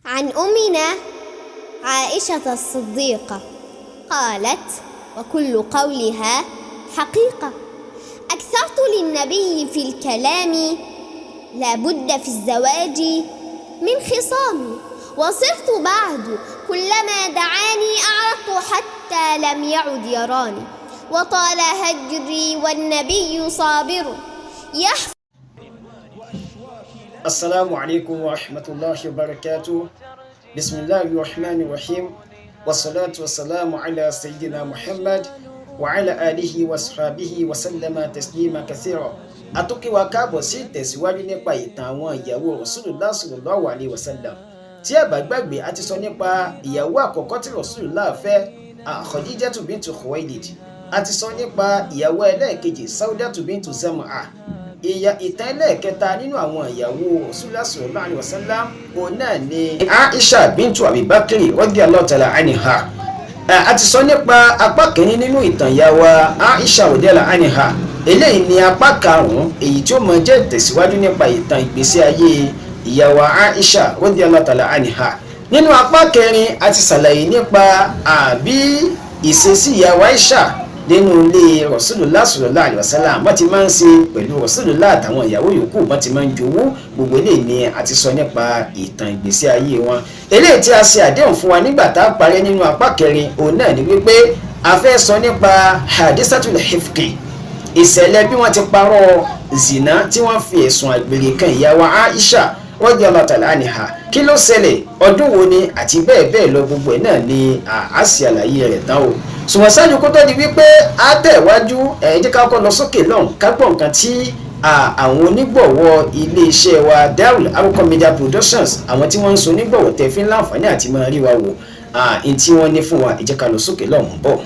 عن أمنا عائشة الصديقة قالت، وكل قولها حقيقة: أكثرت للنبي في الكلام، لا بد في الزواج من خصام، وصرت بعد كلما دعاني أعرضت حتى لم يعد يراني، وطال هجري والنبي صابر يحفظ. السلام عليكم ورحمة الله وبركاته. بسم الله الرحمن الرحيم، والصلاة والسلام على سيدنا محمد وعلى آله وصحبه وسلم تسليما كثيرا. A tún kí wa káàbọ̀ sí ìtẹ̀síwájú nípa ìtàn àwọn ìyàwó Rasulullah sallallahu alayhi wa sallam. Tí ẹ bá gbàgbé, a ti sọ nípa ìyàwó àkọ́kọ́ tí Rasulullah fẹ́, Khadijatu bintu Khuwailid. A ti sọ nípa ìyàwó ẹlẹ́ẹ̀kejì, Saudatu bintu Zam'a. Ìyà ìtàn ẹlẹ́ẹ̀kẹta nínú àwọn ìyàwó Rasulullah sallallahu alayhi wa sallam, òun náà ni Aisha bintu Abibakri radiyallahu ta'ala anha. A ti sọ nípa apá kìíní nínú ìtàn ìyàwó Aisha radiyallahu anha. Eléyìí ni apá karùn-ún, èyí tí ó mọ jẹ́ ìtẹ̀síwájú nípa ìtàn ìgbésí ayé ìyàwó Aisha radiyallahu ta'ala anha. Nínú apá kẹrin, a ti ṣàlàyé nípa àbí ìṣesí ìyàwó Aisha nínú ilé Rasulullah sallallahu alaihi wasallam, bọ́n ti máa ń ṣe pẹ̀lú Rasulullah àtàwọn ìyàwó yòókù, bọ́n ti máa ń jowú. Gbogbo eléyìí ni a ti sọ nípa ìtàn ìgbésí ayé wọn. Eléyìí tí a ṣe àdéhùn fún wa nígbà tá a parí nínú apá kẹrin, òun náà ni wípé a fẹ́ sọ nípa hadisatul hifki, ìṣẹ̀lẹ̀ bí wọ́n ti parọ́ zina tí wọ́n fi ẹ̀sùn àgbèrè kan ìyàwó Aisha radiyallahu ta'ala anha. Kí ló ṣẹlẹ̀, ọdún wo ni, àti bẹ́ẹ̀ bẹ́ẹ̀ lọ, gbogbo ẹ̀ náà ni a ṣe àlàyé rẹ̀ tán o. Ṣùgbọ́n ṣáájú kó tó di wípé a tẹ̀wájú, ẹ̀ jẹ́ ká kọ́ lọ sókè lọ́hùn, ká gbọ́ nǹkan tí àwọn onígbọ̀wọ́ iléeṣẹ́ wa, Darul Arqam Media Productions, àwọn tí wọ́n ń so onígbọ̀wọ́ tẹ̀ fi ń láǹfààní àti máa rí wa wò, n tí wọ́n ní fún wa. Ẹ jẹ́ ká lọ sókè lọ́hùn bọ̀.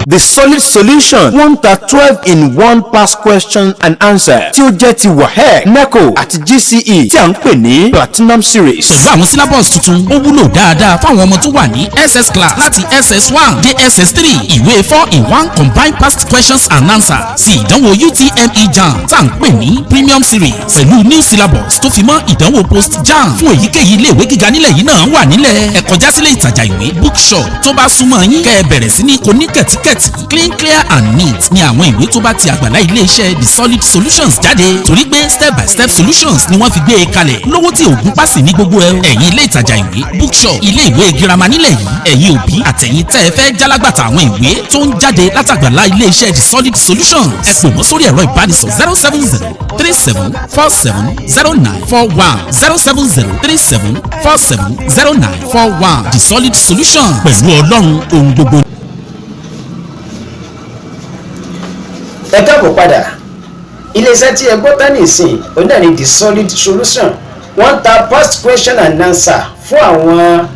The Solid Solution, wọ́n ń ta 12 in 1 past question and answer tí ó jẹ́ ti WAEC, NECO àti GCE, tí à ń pè ní Platinum Series. Pẹ̀lú àwọn syllabus tuntun, ó wúlò dáadáa fáwọn ọmọ tó wà ní SS class láti SS1 dé SS3. Ìwé 4 in 1 combined past questions and answers sí ìdánwò UTME JAMB, tá à ń pè ní Premium Series, pẹ̀lú new syllabus tó fi mọ́ ìdánwò post JAMB fún èyíkéyìí iléèwé gíga nílẹ̀ yìí náà wà nílẹ̀. Ẹ kọjá sílé ìtajà ìwé, bookshop, tó bá súnmọ́ yín, kẹ́ ẹ bẹ̀rẹ̀ sí ní kó ní kẹ̀tíkẹ̀tí. Clean, clear and neat ni àwọn ìwé tó bá ti àgbàlá iléeṣẹ́ The Solid Solutions jáde, torí pé step by step solutions ni wọ́n fi gbé e kalẹ̀, lówó tí ògùn pàṣẹ ní gbogbo ẹ. Ẹ̀yin ilé ìtajà ìwé, bookshop, ilé ìwé girama nílẹ̀ yìí, ẹ̀yin òbí àtẹ̀yin tẹ́ ẹ fẹ́ jálágbàtà àwọn ìwé tó ń jáde látàgbàlá iléeṣẹ́ The Solid Solutions, ẹ pè wọ́n sórí ẹ̀rọ ìbánisọ̀rọ̀ 07037470941, 07037470941. The Solid Solutions, pẹ̀lú Ọlọ́run, ohun gbogbo. Ẹ káàbọ̀ padà. Iléeṣẹ́ tí ẹ gbọ́ tán nìsín, òun náà ni The Solid Solution. Wọ́n ń ta past question and answer fún àwọn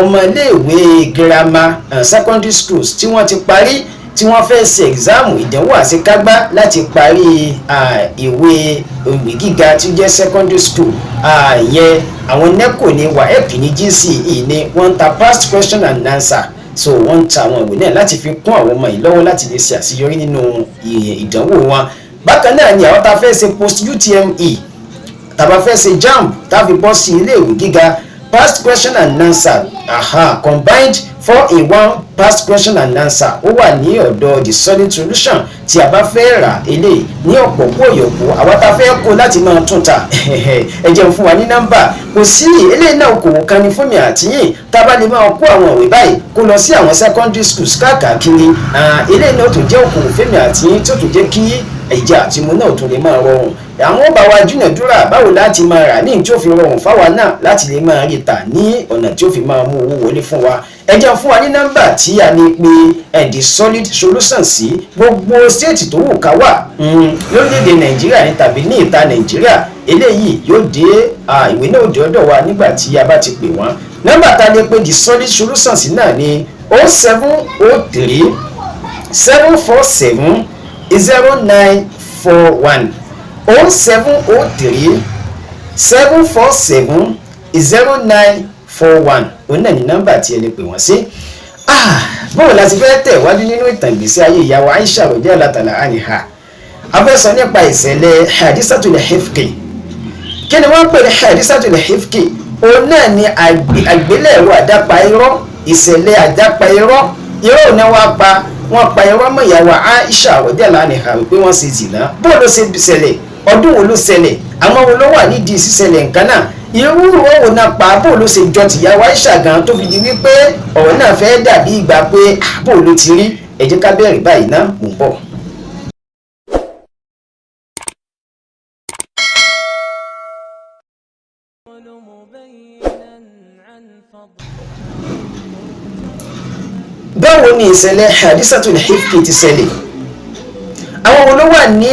ọmọ iléèwé girama, secondary schools, tí wọ́n ti parí, tí wọ́n fẹ́ ṣe exam, ìdánwò àṣekágbá láti parí ìwé ìwé gíga tí ó jẹ́ secondary school yẹn. Àwọn NECO ní, WAEC ní, GCE ní, wọ́n ń ta past question and answer. So wọ́n ń ta àwọn ìwé náà láti fi kún àwọn ọmọ yìí lọ́wọ́ láti lè ṣe àṣeyọrí nínú ìdánwò wọn. Bákan náà ni àwọn tá a fẹ́ ṣe post UTME tàbá fẹ́ ṣe JAMB, tá a fi bọ́ sí ilé ìwé gíga, past question and answer, aha, combined 4 in 1 past question and answer, ó wà ní ọ̀dọ̀ The Solid Solution. Tí a bá fẹ́ rà eléyìí ní ọ̀pọ̀ kó yọ̀kú, àwa tá a fẹ́ kó láti máa tún ta, ẹ jẹun fún wa ní nọ́mbà. Kò sí eléyìí náà, kò kan ní fún mi àtìyìn. Tá a bá lè máa kó àwọn ìwé báyìí kó lọ sí àwọn secondary schools káàkiri, eléyìí náà tó jẹ́ òkòwò fẹ́mi àtìyìn, tó tó jẹ́ kí ìjà àtìmú náà tó lè máa rọrùn. Àwọn bá wa dúnàdúrà báwo láti máa rà ní tí ó fi rọrùn fáwa náà láti lè máa rí tà ní ọ̀nà tí ó fi máa mú owó wọlé fún wa. Ẹ jẹ́ fún wa ní nọ́mbà tí a lè pe The Solid Solution sí. Gbogbo state tó wù ká wà lórílẹ̀‐èdè Nàìjíríà ní tàbí ní ìta Nàìjíríà, eléyìí yóò dé, ìwé náà dé ọ̀dọ̀ wa nígbà tí a bá ti pè wọ́n. Nọ́mbà tá a lè pe The Solid Solution sí náà ní 07037470941, 07037470941. Òun náà ní nọ́mbà tí ẹ lè pè wọ́n sí. Báwo la ti fẹ́ tẹ̀wájú nínú ìtàn ìgbésí ayé ìyàwó Aisha radiyallahu ta'ala anha? A fẹ́ sọ nípa ìṣẹ̀lẹ̀ hadisatul hifki. Kí ni wọ́n pè ní hadisatul ifki? Òun náà ni àgbélẹ̀rọ àdápa irọ́, ìṣẹ̀lẹ̀ àdápa irọ́. Irọ́ òun náà wá pa, wọ́n pa irọ́ mọ́ ìyàwó Aisha radiyallahu anha wípé wọ́n ṣe zìnà. Bó ló ṣe ṣẹlẹ̀? Ọdún wo ló ṣẹlẹ̀? Àwọn wo ló wà nídìí ṣíṣẹlẹ̀ nǹkan náà? Irú òwò náà pa, bó ló ṣe jọ tìyàwó Aisha gan tó fi di wípé ọ̀rọ̀ náà fẹ́ dàbí ìgbà pé bó ló ti rí? Ẹ jẹ́ ká bẹ̀rẹ̀ báyìí ná, mò ń bọ̀. Báwo ni ìṣẹ̀lẹ̀ hadisatul ifki ti ṣẹlẹ̀? Àwọn wo ló wà ní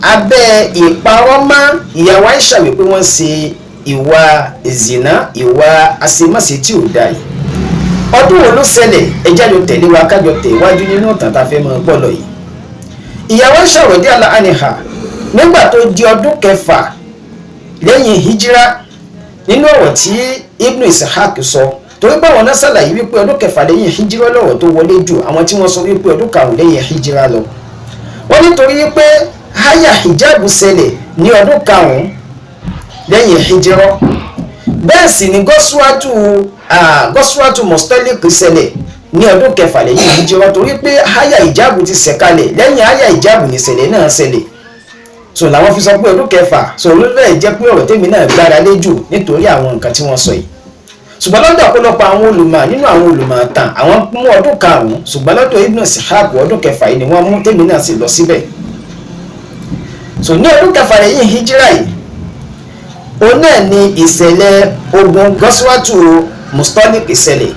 abẹ́ ìparọ́ mọ́ ìyàwó Aisha wípé wọ́n ṣe ìwà zina, ìwà àṣemáṣe tí ò dáa yìí? Ọdún wo ló ṣẹlẹ̀? Ẹ jẹ́ jọ tẹ̀lé wa kájọ tẹ̀ wájú nínú ìtàn tá a fẹ́ máa gbọ́ lọ yìí. Ìyàwó Aisha radiyallahu anha nígbà tó di ọdún kẹfà lẹ́yìn hijira, nínú ọ̀rọ̀ tí Ibn Ishaq sọ, torí pé àwọn náà ṣàlàyé wípé ọdún kẹfà lẹ́yìn hijira lọ́rọ̀ tó wọlé jù àwọn tí wọ́n sọ wípé ọdún karùn-ún lẹ́yìn hijira lọ. Wọ́n nítorí wípé haya hijab ṣẹlẹ̀ ní ọdún karùn-ún lẹ́yìn hijira, bẹ́ẹ̀ sì ni gọ́sùwàtú mọ̀stẹ́lìkì ṣẹlẹ̀ ní ọdún kẹfà lẹ́yìn hijira, torí pé haya hijab ti ṣẹ̀kalẹ̀ lẹ́yìn haya hijab ní ṣẹlẹ̀ náà ṣẹlẹ̀. So làwọn fi sọ pé ọdún kẹfà. So olólùfẹ́ jẹ́ pé ọ̀rọ̀ tèmi náà gbára lé jù nítorí àwọn nǹkan tí wọ́n sọ yìí. Ṣùgbọ́n lọ́dọ̀ ọ̀pọ̀lọpọ̀ àwọn olùmọ̀ nínú àwọn olùmọ̀ tàn, àwọn mú ọdún karùn-ún, ṣùgbọ́n lọ́dọ̀ Ibn Ishaq ọdún kẹfà yìí ni wọ́n mú, tèmi náà sì lọ síbẹ̀. So ní ọdún kẹfà lẹ́yìn hijira yìí, òun náà ni ìṣẹ̀lẹ̀ ogun gọ́síwátù Mustalik ìṣẹ̀lẹ̀.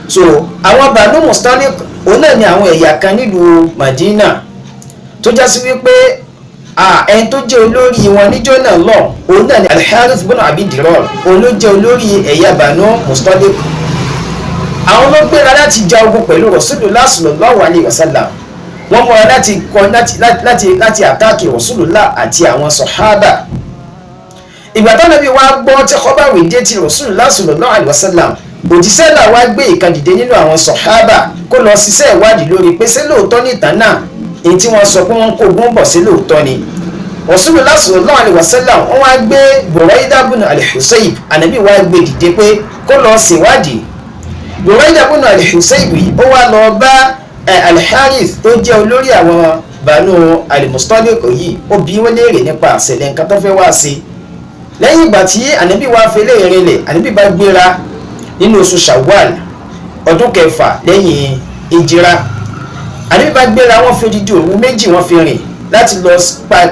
So àwọn Banu Mustalik òun náà ni àwọn ẹ̀yà kan nílùú Madina tó já sí wípé ẹni tó jẹ́ olórí wọn níjọ́ náà lọ, òun náà ni Al-Harith ibn Abi Dirar, òun ló jẹ́ olórí ẹ̀yà Banu Mustalik. Àwọn ló gbéra láti ja ogun pẹ̀lú Rasulullah sallallahu alayhi wa sallam. Wọ́n múra láti kọ láti àtàkì Rasulullah àti àwọn sọ̀hábà. Ìgbà táwọn ẹbí wa gbọ́ tí kọ́báwì dé ti Rasulullah sallallahu alayhi wa sallam, òjíṣẹ́ náà wá gbé ìkan dìde nínú àwọn sọ̀hábà kó lọ ṣiṣẹ́ ìwádìí lórí pé ṣé lóòótọ́ ní ìtàn náà èyí tí wọ́n sọ pé wọ́n ń kó ogun bọ̀ sí lóòótọ́ ni. Rasulullah sallallahu alaihi wasallam wọ́n wá gbé Burayda ibn al-Husayb, ànábì wá gbé dìde pé kó lọ ṣèwádìí. Burayda ibn al-Husayb yìí ó wá lọ bá Al-Harith tó jẹ́ olórí àwọn Banu al-Mustaliq yìí, ó bi wọ́n léèrè nípa àṣẹlẹ̀ nǹkan tó fẹ́ wá sí. Lẹ́yìn ìgbà tí ànábì wá fi léèrè rinlẹ̀, ànábì bá gbéra nínú oṣù Shawwal ọdún kẹfà lẹ́yìn hijira. Ànábì bá gbéra, wọ́n fi odidi òru méjì wọ́n fi rìn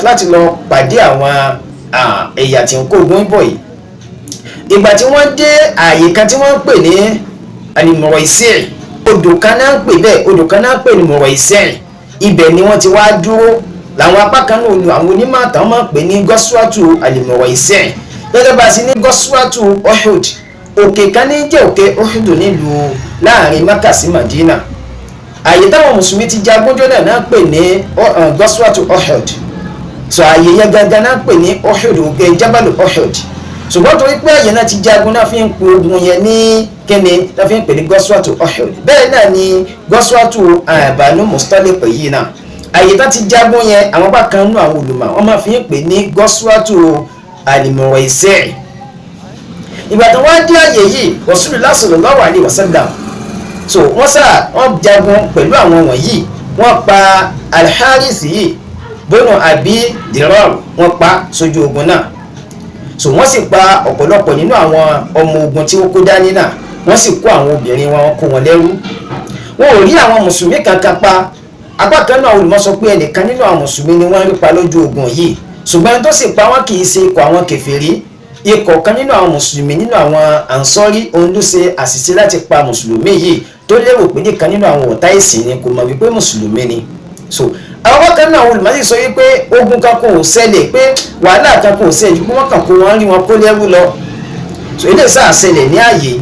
láti lọ pàdé àwọn ẹ̀yà tí ń kó ogun bọ̀ yìí. Ìgbà tí wọ́n dé ààyè kan tí wọ́n ń pè ní Al-Muraisi', odò kan náà ń pè bẹ́ẹ̀, odò kan náà ń pè ní Muraisi', ibẹ̀ ni wọ́n ti wá dúró. Làwọn apá kan náà olù àwọn onímọ̀ àtàwọn máa ń pè ní gọ́sùwàtù Al-Muraisi', gẹ́gẹ́ bá a sì ní gọ́sùwàtù Uhud. Òkè kan ní jẹ́ òkè Uhud nílùú láàrin Mákà sí Madina. Àyè táwọn mùsùlùmí ti jagun jọ náà pè ní gọ́sùwàtù Uhud. So àyè yẹn gangan náà pè ní Uhud, òkè Jabalu Uhud. Ṣùgbọ́n torí pé àyè náà ti jagun náà fi ń pe ogun yẹn ní kíni náà fi ń pè ní gọ́sùwàtù Uhud. Bẹ́ẹ̀ náà ni gọ́sùwàtù Banu Mustaliq yìí náà, àyè tá ti jagun yẹn àwọn bá kan nú àwọn olùmọ̀ wọ́n máa fi ń pè ní gọ́sùwàtù Al-Muraisi'. Ìgbà tó wá dé àyè yìí, Rasulullah sallallahu alaihi wasallam, so wọ́n sá wọ́n jagun pẹ̀lú àwọn wọ̀nyí, wọ́n pa Al-Harith yìí bọ́nà Abi Dirar, wọ́n pa sójú ogun náà. So wọ́n sì pa ọ̀pọ̀lọpọ̀ nínú àwọn ọmọ ogun tí ó kó dání náà, wọ́n sì kó àwọn obìnrin wọn, kó wọn lẹ́rú. Wọn ò rí àwọn mùsùlùmí kankan pa. Apá kan náà olùmọ̀ sọ pé ẹnìkan nínú àwọn mùsùlùmí ni wọ́n rí pa lójú ogun yìí, ṣùgbọ́n tó sì pa wọ́n kì í ṣe ikọ̀ àwọn kèfèrí. Ikọ̀ kan nínú àwọn mùsùlùmí nínú àwọn ànsọ́rí òun ló ṣe àṣìṣe láti pa mùsùlùmí yìí tó lérò pé nìkan nínú àwọn ọ̀tá ìsìn ni, kò mọ̀ wípé mùsùlùmí ni. So àwọn kan náà olùmọ̀sí sọ wípé ogun kan kò ṣẹlẹ̀, pé wàhálà kan kò ṣẹlẹ̀, ju pé wọ́n kàn kó wọn rí wọn kó lẹ́rú lọ. So eléyìí sáà ṣẹlẹ̀ ní ààyè.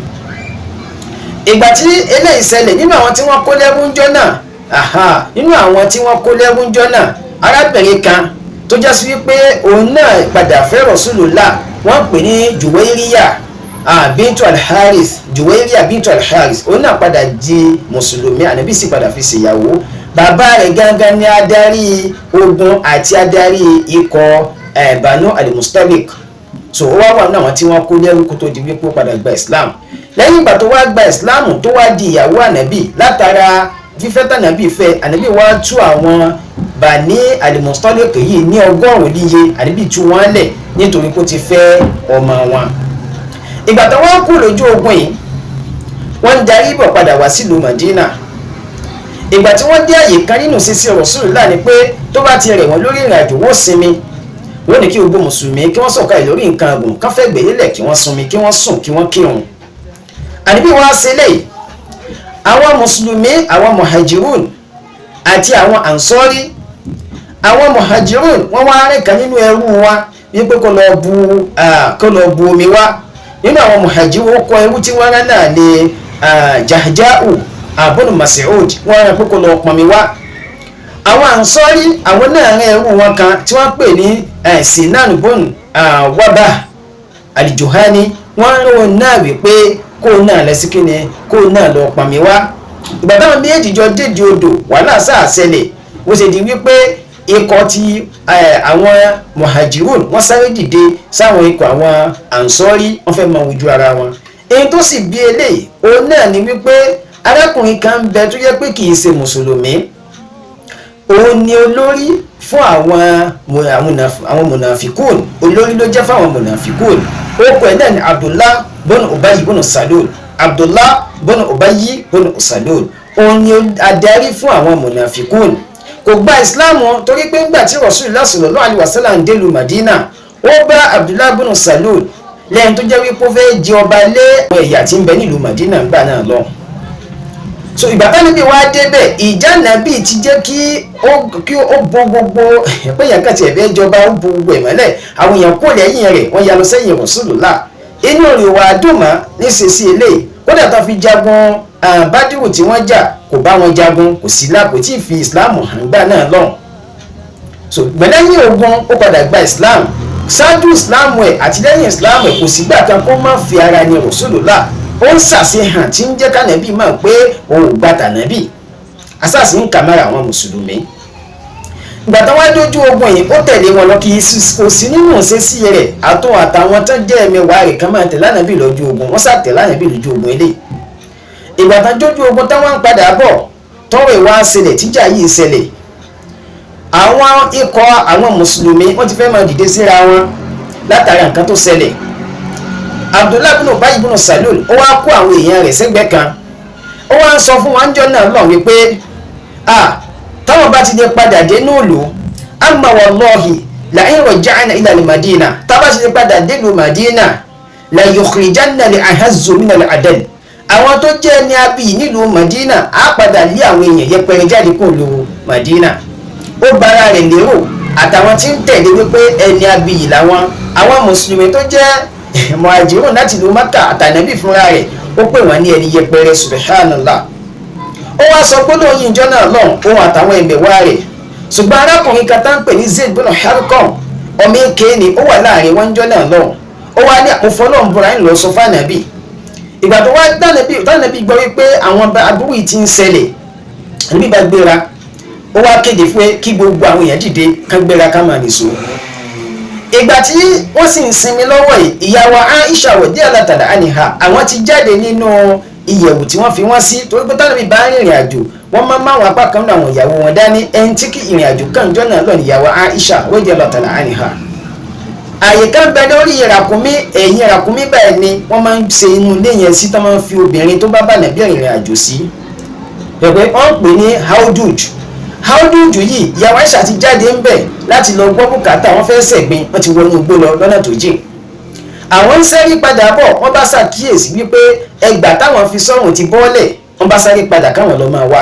Ìgbà tí eléyìí ṣẹlẹ̀ nínú àwọn tí wọ́n kó lẹ́rú ń jọ́ náà, nínú àwọn tí wọ́n kó lẹ́rú ń jọ́ náà, arábìnrin kan tó já sí wípé òun náà padà fẹ́ Rasulullah, wọ́n pè ní Juwairiya bintu Al-Harith, Juwairiya bintu Al-Harith, òun náà padà di mùsùlùmí, ànábì sì padà fi ṣèyàwó. Bàbá rẹ̀ gangan ni adarí ogun àti adarí ikọ̀ Banu al-Mustaliq. So ó wá wà ní àwọn tí wọ́n kó lẹ́rú kó tó di wípé ó padà gba Islam. Lẹ́yìn ìgbà tó wá gba Islam tó wá di ìyàwó ànábì, látara fífẹ́ tànábì fẹ́, ànábì wá tú àwọn Bani al-Mustaliq yìí ní 100 níye, ànábì tú wọn lẹ̀ nítorí kó ti fẹ́ ọmọ wọn. Ìgbà tó wọ́n kú lójú ogun yìí, wọ́n ń darí bọ̀ padà wá sílùú Madina. Ìgbà tí wọ́n dé àyè kan nínú sísí Rasulullah ni pé tó bá ti rẹ̀ wọ́n lórí ìrìn àjò, wọ́n sinmi, wọ́n ní kí gbogbo mùsùlùmí kí wọ́n sọ̀kalẹ̀ lórí nǹkan àgùn, kán fẹ́ gbẹ̀lélẹ̀, kí wọ́n sinmi, kí wọ́n sùn, kí wọ́n kírun. Àníbí wọ́n á ṣe léyìí, àwọn mùsùlùmí, àwọn muhajirun àti àwọn ansọ́rí. Àwọn muhajirun wọ́n wá rẹ̀ kan nínú ẹrú wa wípé kó lọ bu omi wá. Nínú àwọn muhajirun, ó kọ ẹrú tí wọ́n rán náà ní Jahja'u abunu Mas'ud, wọ́n rán pé kó lọ pọnmi wá. Àwọn ansọ́rí àwọn náà rán ẹrú wọn kan tí wọ́n pè ní Sinan bun Wabah al-Juhani, wọ́n rán òun náà wípé kó náà lọ sí kíni, kó náà lọ pọnmi wá. Ìgbà táwọn méjì jọ dédìí odò, wàhálà sáà ṣẹlẹ̀. Ó ṣe di wípé ikọ̀ ti àwọn muhajirun wọ́n sáré dìde sáwọn ikọ̀ àwọn ansọ́rí, wọ́n fẹ́ mọ ojú ara wọn. Èyí tó sì bí eléyìí òun náà ni wípé arákùnrin kan ń bẹ tó jẹ́ pé kì í ṣe mùsùlùmí, òun ni olórí fún àwọn mùnàfíkùn, olórí ló jẹ́ fáwọn mùnàfíkùn. Ó pè náà ní Abdullah bọ́nù Ubayy bọ́nù Salul. Abdullah bọ́nù Ubayy bọ́nù Salul òun ni adarí fún àwọn mùnàfíkùn. Kò gba ìsìláàmù torí pé ńgbà tí Rasulullah sallallahu alaihi wasallam ń délùú Madina, ó bá Abdullah bọ́nù Salul lẹ́yìn tó jẹ́ wípé ó fẹ́ jẹ ọba lé àwọn ẹ̀yà tí ń bẹ nílùú Madina ńgbà náà lọ. So ìgbà táwọn ibi wá débẹ̀, ìjà nàbì ti jẹ́ kí ó bo gbogbo pé èèyàn kàtì ẹ̀fẹ́ jọba, ó bo gbogbo ìmọ́lẹ̀, àwọn èèyàn kò lẹ́yìn rẹ̀, wọ́n ya lọ sẹ́yìn Rasulullah. Inú rẹ̀ wà dùn mọ́ nísinsìnyí eléyìí. Kódà tó fi jagun Bádìrù tí wọ́n jà, kò bá wọn jagun, kò sí là, kò tí ì fi Islam hàn gbà náà lọ. So gbẹ̀lẹ́yìn ogun ó padà gba Islam. Ṣáájú Islam ẹ̀ àti lẹ́yìn Islam ẹ̀, kò sígbà kan kó má fi ara ní Rasulullah. Ó ń ṣàṣehàn tí ń jẹ́ kánàbí mọ̀ pé òun ò gba tànàbí, àṣàṣì ń kà mára àwọn mùsùlùmí. Ìgbà tó wá dójú ogun yìí, ó tẹ̀lé wọn lọ, kì í kò sí nínú ìṣesí rẹ̀ àtún àtàwọn tó jẹ́ ẹ̀mẹwàá rẹ̀ kan máa tẹ̀lé ànàbí lójú ogun, wọ́n ṣàtẹ̀lé ànàbí lójú ogun eléyìí. Ìgbà tó dójú ogun táwọn ń padà bọ̀, tọ́rọ̀ ìwà ṣẹlẹ̀, tíjà yìí ṣẹlẹ̀, àwọn ikọ̀ àwọn mùsùlùmí wọ́n ti fẹ́ máa dìde síra wọn látara nǹkan tó ṣẹlẹ̀. Abdullah ibn Ubayy ibn Salul ó wá kó àwọn èèyàn rẹ̀ sẹ́gbẹ́ kan, ó wá ń sọ fún wọn jọ náà lọ wípé táwọn bá ti lè padà dé nóòlù, amma wallahi la in raja'na ila al-Madina, tábà ti lè padà dé lu Madina, la yukhrijanna al-ahazzu min al-adl, àwọn tó jẹ́ ní abí nílùú Madina á padà lé àwọn èèyàn yẹpẹrẹ jáde kó lu Madina. Ó bara rẹ̀ lérò àtàwọn tí ń tẹ̀lé wípé ẹni abí yìí làwọn, àwọn mùsùlùmí tó jẹ́ muhajirun láti ìlú Maka àtànàbí fúnra rẹ̀, ó pè wọ́n ní ẹni yẹpẹrẹ. Subhanallah. Ó wá sọ gbólóhùn yìí jọ náà lọ́hùn, òun àtàwọn ẹ̀mẹ̀wá rẹ̀. Ṣùgbọ́n arákùnrin kan tá ń pè ní Zayd bin Harqam, ọmọ èké ni, ó wà láàrin wọn jọ náà lọ́hùn. Ó wá ní àkófọ́lọ́ǹbùrà ń lọ sọ fànàbí. Ìgbà tó wá tànàbí gbọ́ wípé àwọn aburú yìí ti ń ṣẹlẹ̀, ànábì bá gbéra, ó wá kéde fún kí gbogbo àwọn èèyàn dìde kán gbéra ká máa nìṣó. Ìgbà tí wọ́n sì ń sinmi lọ́wọ́ yìí, ìyàwó Aisha radiyallahu ta'ala anha, àwọn ti jáde nínú ìyẹ̀wù tí wọ́n fi wọ́n sí, torí pé tánàbí bá rìnrìn àjò, wọ́n máa ń máwọn apá kan náà àwọn ìyàwó wọn dání. Ẹni tí kí ìrìn àjò kan jọ náà lọ ní ìyàwó Aisha radiyallahu ta'ala anha. Àyè kan bẹ lórí ràkúnmí, ẹ̀yìn ràkúnmí báyìí ni wọ́n máa ń ṣe inú ilé yẹn sí, tó máa ń fi obìnrin tó bá bà nàbí ìrìn àjò sí. Pẹ̀pẹ́ wọ́n ń pè ní hauduj. Hauduj yìí, ìyàwó Aisha ti jáde ń bẹ̀ láti lọ gbọ́ bùkátà, wọ́n fẹ́ ṣẹ̀gbin, wọ́n ti wọnú igbó lọ lọ́nà tó jìn. Àwọn ń sẹ́rí padà bọ̀, wọ́n bá ṣàkíyèsí wípé ẹgbà táwọn fi sọ́rùn ti bọ́ọ̀lẹ̀, wọ́n bá sáré padà káwọn lọ máa wá.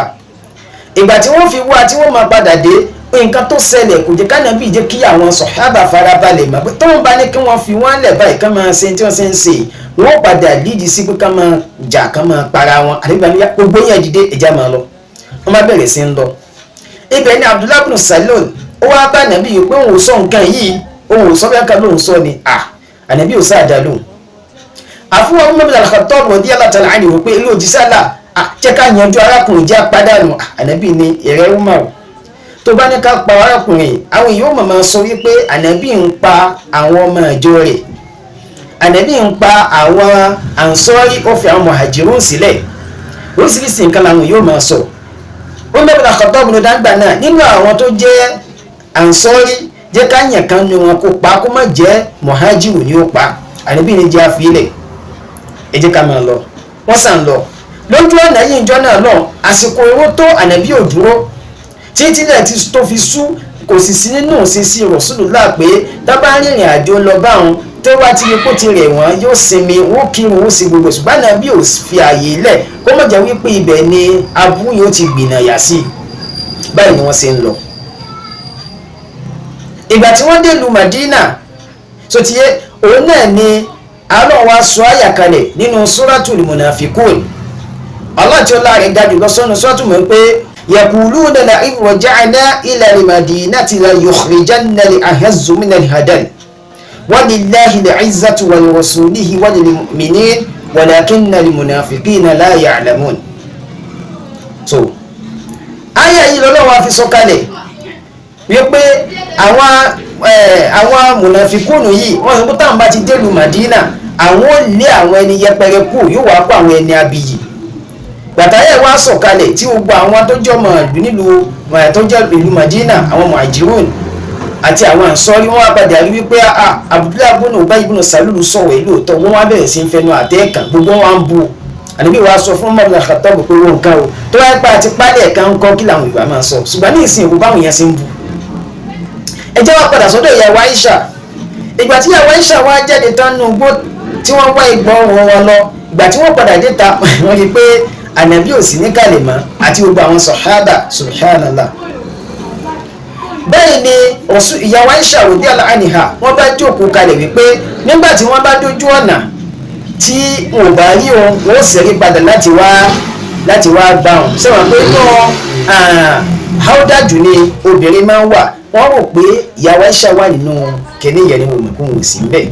Ìgbà tí wọ́n fi wá tí wọ́n máa padà dé, nǹkan tó ṣẹlẹ̀ kò jẹ́ kánàbí jẹ́ kí àwọn sọ̀hábà farabalẹ̀ mọ̀ pé tóun bá ní kí wọ́n fi wọ́n lẹ̀ báyìí ká máa ṣe tí wọ́n ṣe ń ṣe, wọ́n padà lídìí sí pé ká máa jà ká máa para wọn. Àdébíyá gbogbo yẹn dìde, ẹja máa lọ. Wọ́n bá bẹ̀rẹ̀ sí ń lọ. Ibẹ̀ ni Abdullah ibn Salul ó wá bá nàbí yìí pé òun ò sọ nǹkan yìí, òun ò sọ bí wọn lóun sọ ni, ànàbí ò sáà dá lóhùn. Àfúwọ́ Umar ibn al-Khattab radiyallahu ta'ala anhu pé ilé òjíṣẹ́ àlà jẹ́ ká yanjú arákùnrin jẹ́ apádànù. Ànàbí ni ìrẹ́ Umar, tó bá ní ká pa arákùnrin, àwọn èèyàn ó máa sọ wípé ànàbí ń pa àwọn ọmọ ìjọ rẹ̀. Ànábì ń pa àwọn Ansari, ó fi àwọn Muhajirun sílẹ̀. Oríṣiríṣi nǹkan làwọn yóò máa sọ. Umar ibn Khattab ní dáńgbà náà nínú àwọn tó jẹ́ Ansari, jẹ́ ká yàn kan ní wọn kó pa, kó má jẹ́ Muhajiru ni ó pa. Ànábì ní jẹ́ àfilẹ̀, ẹ jẹ́ ká máa lọ. Wọ́n sàn lọ lójú ọ̀nà yìí ìjọ náà lọ, àsìkò owó tó Ànábì ò dúró títí lẹ̀ tí tó fi sú. Kò sì sí nínú òṣìṣì Rasulullah pé tábà rìnrìn àjò lọ báwọn tó wá ti ipò ti rẹ̀ wọ́n yóò sinmi, wọ́n kírun, ó sì gbogbo. Ṣùgbọ́n Ànábì ò fi àyè lẹ̀ kó má jẹ́ wípé ibẹ̀ ni abú yóò ti gbìnà yà sí. Báyìí ni wọ́n ṣe ń lọ. Ìgbà tí wọ́n dé ìlú Madina, so ti yé òun náà ni Allah wá sọ àyà kalẹ̀ nínú Suratul Munafikun. Allah tí ó láàrin ga jù lọ sọ́nu sọ́tù mọ́ pé yaquluna la in raja'na ila al-madinati la yukhrijanna al-a'azzu mina al-adhall walillahi al-'izzatu wa li rasulihi wa lil mu'minin walakinna al-munafiqina la ya'lamun. So àyà yìí lọ́lọ́wọ́ fi sọ kalẹ̀ wípé àwọn mùnàfikúnù yìí wọ́n sọ pé táwọn bá ti délùú Madina, àwọn ò lé àwọn ẹni yẹpẹrẹ kù, yóò wá kó àwọn ẹni abiyì. Gbàtàyẹ̀ wá sọ̀kalẹ̀ tí gbogbo àwọn tó jẹ́ ọmọ ìlú nílùú tó jẹ́ ìlú Madina, àwọn Muhajirun àti àwọn Ansari, wọ́n wá padà rí wípé Abdullahi ibn Ubay ibn Salul sọ̀rọ̀ ìlú òótọ́. Wọ́n wá bẹ̀rẹ̀ sí ń fẹnu àtẹ́ẹ̀kàn, gbogbo wọn wá ń bu. Ànábì wa sọ fún Umar ibn Khattab pé wọ́n nǹkan o tó wáyé pa àti pálẹ̀ kan ń kọ́ kí làwọn ìwà máa sọ, ṣùgbọ́n ní ìsìn òkú báwọn yẹn ṣe ń bu. Ẹ jẹ́ wá padà sọ́dọ̀ ìyàwó Aisha. Ìgbà tí ìyàwó Aisha wá jáde tán nù gbó tí wọ́n wá ìgbọ́n wọn lọ, ìgbà tí wọ́n padà dé ta wọ́n rí pé Ànábì ò sí níkàlẹ̀ mọ́ àti gbogbo àwọn sọ̀hábà, subhanallah. Bẹ́ẹ̀ ni ìyàwó Aisha radiyallahu anha wọ́n bá jókòó kalẹ̀ wípé nígbà tí wọ́n bá dójú ọ̀nà tí wọn ò bá rí òun, wọ́n ó ṣẹ́rí padà láti wá bá òun. Ṣé wọn pé inú háúdájú ni obìnrin máa ń wà? Wọ́n rò pé ìyàwó Aisha wà nínú kìnní yẹn ni wọ́n mọ̀ kó wọn ò sí ń bẹ̀.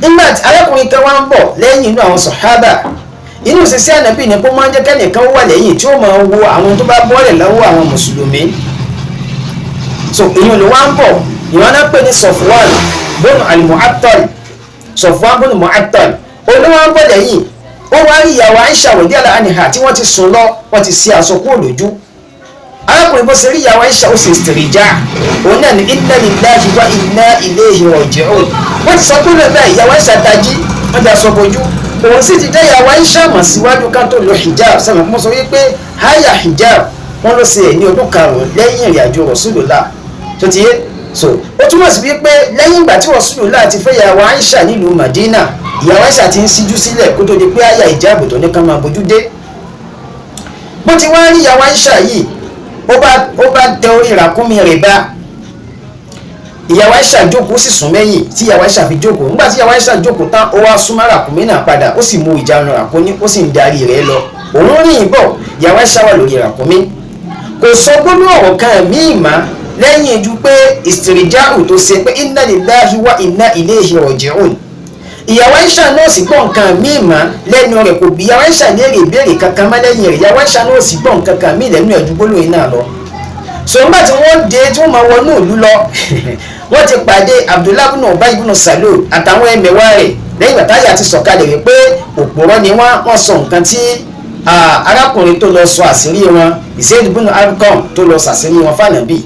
Nígbà tí arákùnrin kan wá ń bọ̀ lẹ́yìn inú àwọn sọ̀hábà, inú sísẹ́ Ànábì ni kó máa ń jẹ́ kẹ́nìkan wà lẹ́yìn tí ó máa wo àwọn tó bá bọ́ọ̀lẹ̀ lọ́wọ́ àwọn mùsùlùmí. So èyàn ló wá ń bọ̀, ìwọ́n náà pè ní Safwan bọ́nù al-Mu'attal. Safwan bọ́nù Mu'attal olówó ń bọ̀ lẹ́yìn, ó wá rí ìyàwó Aisha radiyallahu anha tí wọ́n ti sùn lọ, wọ́n ti ṣe aṣọ kúrò lójú. Arákùnrin bó ṣe rí ìyàwó Aisha, ó sì istirja, òun náà ní inna lillahi wa inna ilayhi raji'un. Wọ́n ti sọ pé lọ́bẹ̀ ìyàwó Aisha tají, wọ́n ti aṣọ bojú, òun sì ti dá ìyàwó Aisha mọ̀ síwájú ká tó lo hijab. Sẹ́mi kí wọ́n sọ wípé háyà hijab wọ́n ló ṣe ẹ̀ ní ọdún karùn-ún lẹ́yìn ìrìn àjò Rasulullah tó ti yé. So ó túmọ̀ sí wípé lẹ́yìn ìgbà tí Rasulullah ti fẹ́ ìyàwó Aisha nílùú Madina, ìyàwó Aisha ti ń síjú sílẹ̀ kó tó di pé háyà hijab tó ní ká máa bójú dé. Bó ti wá rí ìyàwó Aisha yìí, ó bá tẹ orí ràkúnmí rẹ̀ bá. Ìyàwó Aisha jókòó, sì sún mẹ́yìn tí ìyàwó Aisha fi jókòó. Nígbà tí ìyàwó Aisha jókòó tán, ó wá súnmọ́ ràkúnmí náà padà, ó sì mú ìjánu ràkúnmí, ó sì ń darí rẹ̀ lọ. Òun rìn bọ̀, ìyàwó Aisha wà lórí ràkúnmí, kò sọ gbólóhùn ọ̀rọ̀ kan míì má lẹ́yìn ju pé ìsìtìrìjáù tó ṣe pé inna lillahi wa inna ilayhi raji'un. Ìyàwó Aisha náà sì gbọ́ nǹkan míì má lẹ́nu rẹ̀, kò bí ìyàwó Aisha léèrè ìbéèrè kankan má lẹ́yìn rẹ̀. Ìyàwó Aisha náà sì gbọ́ nǹkan kan míì lẹ́nu ẹ̀jú gbólóhùn náà lọ. So nígbà tí wọ́n dé tí wọ́n máa wọnú ìlú lọ, wọ́n ti pàdé Abdullahi ibn Ubay ibn Salul àtàwọn ẹmẹ̀wá rẹ̀ lẹ́yìn ìgbà táyà ti sọ̀kalẹ̀ wípé òpùrọ́ ni wọ́n sọ nǹkan tí arákùnrin tó lọ sọ àṣírí wọn, Zaid ibn Arqam tó lọ sàṣírí wọn fànàbì.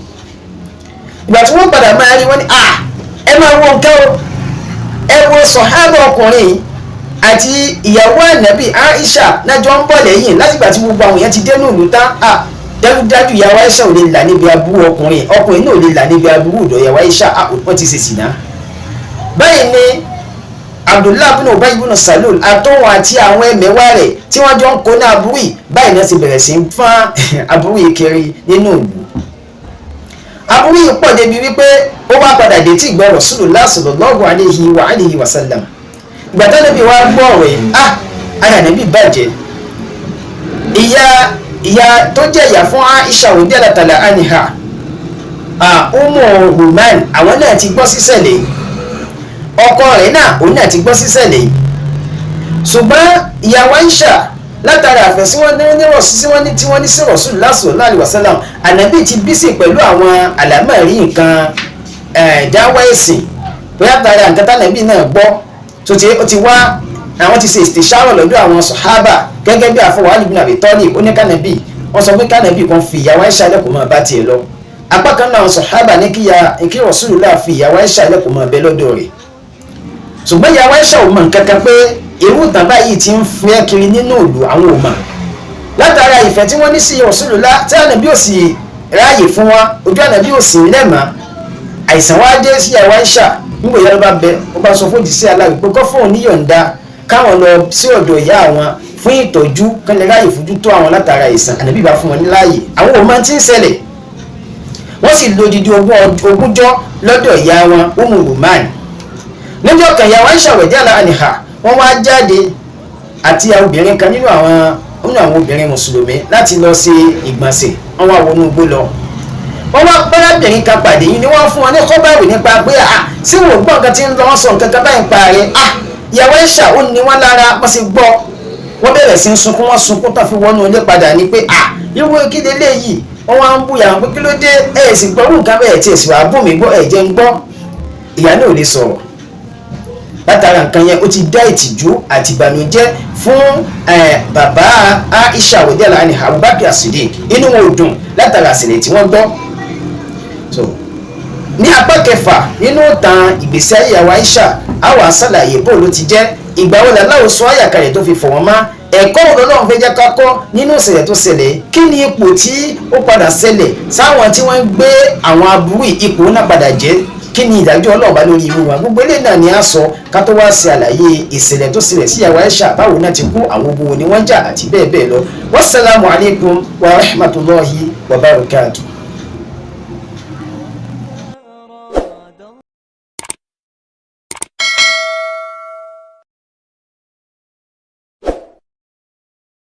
Ìgbà tí wọ́n padà máa rí wọn ni ẹ máa wo nǹkan o, ẹ wo sọ̀hábà ọkùnrin àti ìyàwó ànábì Aisha nájọ ń bọ̀ lẹ́yìn látìgbà tí gbogbo àwọn èèyàn ti dé nílùú tán. Dájúdájú ìyàwó Aisha ò lè là níbi aburú ọkùnrin, ọkùnrin náà ò lè là níbi aburú ọ̀dọ̀ ìyàwó Aisha, wọ́n ti ṣèṣì ná. Báyìí ni Abdullahi ibn Ubay ibn Salul àtọ́wọ̀n àti àwọn ẹ̀mẹ̀wá rẹ̀ tí wọ́n jọ ń kó ní aburú yìí, báyìí náà ti bẹ̀rẹ̀ sí ń fọ́n aburú yìí kiri nínú ìlú. Aburú yìí pọ̀ débi wípé ó wá padà dé tí ìgbọ́ Rasulullah sallallahu alayhi wa alihi wa sallam. Ìgbà tó níbi wá gbọ́ ọ̀rọ̀ yìí, ara níbi bàjẹ́. Ìyá tó jẹ́ ìyá fún Aisha radiyallahu ta'ala anha, Ummu Ruman, àwọn náà ti gbọ́ sísẹ̀lẹ̀, ọkọ rẹ̀ náà òun náà ti gbọ́ sísẹ̀lẹ̀. Ṣùgbọ́n ìyàwó Aisha látara àfẹ́ sí wọ́n ní tí wọ́n ní sí Rasulullah sallallahu alaihi wasallam, Ànábì ti bísí pẹ̀lú àwọn àlámọ̀rí nǹkan dáwọ́ ẹ̀sìn, bóyá tara nǹkan tánàbí náà gbọ́ Tó ti ó ti wá, àwọn ti ṣe istishara lọ́dọ̀ àwọn sàhábà gẹ́gẹ́ bí àfọwọ́ Ali ibn Abi Talib, ó ní kánàbì, wọ́n sọ pé kánàbì kan fi ìyàwó Aisha lẹ́kọ̀ọ́ máa bá tiẹ̀ lọ. Apá kan náà sàhábà ní kí Rasulullah fi ìyàwó Aisha lẹ́kọ̀ọ́ máa bẹ lọ́dọ̀ rẹ̀. Ṣùgbọ́n ìyàwó Aisha ò mọ̀ nǹkan kan pé irú ìtàn báyìí ti ń fẹ́ kiri nínú ìlú, àwọn ò mọ̀. Látara ìfẹ́ tí wọ́n ní sí Rasulullah tí ànàbí ò sì ráàyè fún wọn, ojú ànàbí ò sì lẹ́màá, àìsàn wá dé sí ìyàwó Aisha. Nígbà ìyá ló bá bẹ, ó bá sọ fún òjíṣẹ́ aláwì pé kó fóun níyọ̀ǹda káwọn lọ sí ọ̀dọ̀ ìyá àwọn fún ìtọ́jú, kán lè ráàyè fojú tó àwọn látara àìsàn. Ànàbí bá fún wọn ní láàyè, àwọn ò mọ̀ tí ń ṣẹlẹ̀. Wọ́n sì lo odidi ogúnjọ́ lọ́dọ̀ ìyá wọn Umu Ruman. Níjọ́ kan, ìyàwó Aisha radiyallahu anha, wọ́n wá jáde àti obìnrin kan nínú àwọn obìnrin mùsùlùmí láti lọ ṣe ìgbọ̀nsẹ̀. Wọ́n wá wọnú igbó lọ, wọ́n wá bárábìnrin kan pàdé yìí ni wọ́n fún wọn ní kọ́bárì nípa pé à sí wò gbọ́ nǹkan tí ń lọ, wọ́n sọ nǹkan kan báyìí pa rẹ̀. À ìyàwó Aisha ó ní wọ́n lára, wọ́n sì gbọ́, wọ́n bẹ̀rẹ̀ sí ń sunkún, wọ́n sunkún tán fi wọnú ilé padà ní pé à irú kí leléyìí. Wọ́n wá ń bú yàrá pé kí ló dé, ẹ̀ sì gbọ́ nǹkan bẹ́ẹ̀ tí ẹ̀ sì wá bù mí gbọ́, ẹ̀ jẹ́ ń gbọ́. Ìyá náà ò lè sọ̀rọ̀ látara nǹkan yẹn, ó ti dá ìtìjú àti ìbànújẹ́ fún bàbá Aisha radiyallahu anha, Abubakar Siddiq. Inú wọn ò dùn látara àṣìlẹ̀ tí wọ́n gbọ́. So ní apá kẹfà nínú ìtàn ìgbésí ayé ìyàwó Aisha, a wá ṣàlàyé bó ló ti jẹ́, ìgbà wo làláwo sọ àyàkálẹ̀ tó fi fọ̀ wọ́n má, ẹ̀kọ́ wo lọ́lọ́run fẹ́ jẹ́ ká kọ́ nínú ìṣẹ̀lẹ̀ tó ṣẹlẹ̀, kí ni ipò tí ó padà ṣẹlẹ̀ sáwọn tí wọ́n ń gbé àwọn aburú, ipò náà padà jẹ́ kí ni, ìdájọ́ Ọlọ́run bá lórí irú wọn. Gbogbo eléyìí náà ni a sọ ká tó wá ṣe àlàyé ìṣẹ̀lẹ̀ tó ṣẹlẹ̀ sí ìyàwó Aisha, báwo náà ti kú, àwọn ogun wo ni wọ́n jà àti bẹ́ẹ̀ bẹ́ẹ̀ lọ. Wassalamu alaikum wa rahmatullahi wa barakatuh.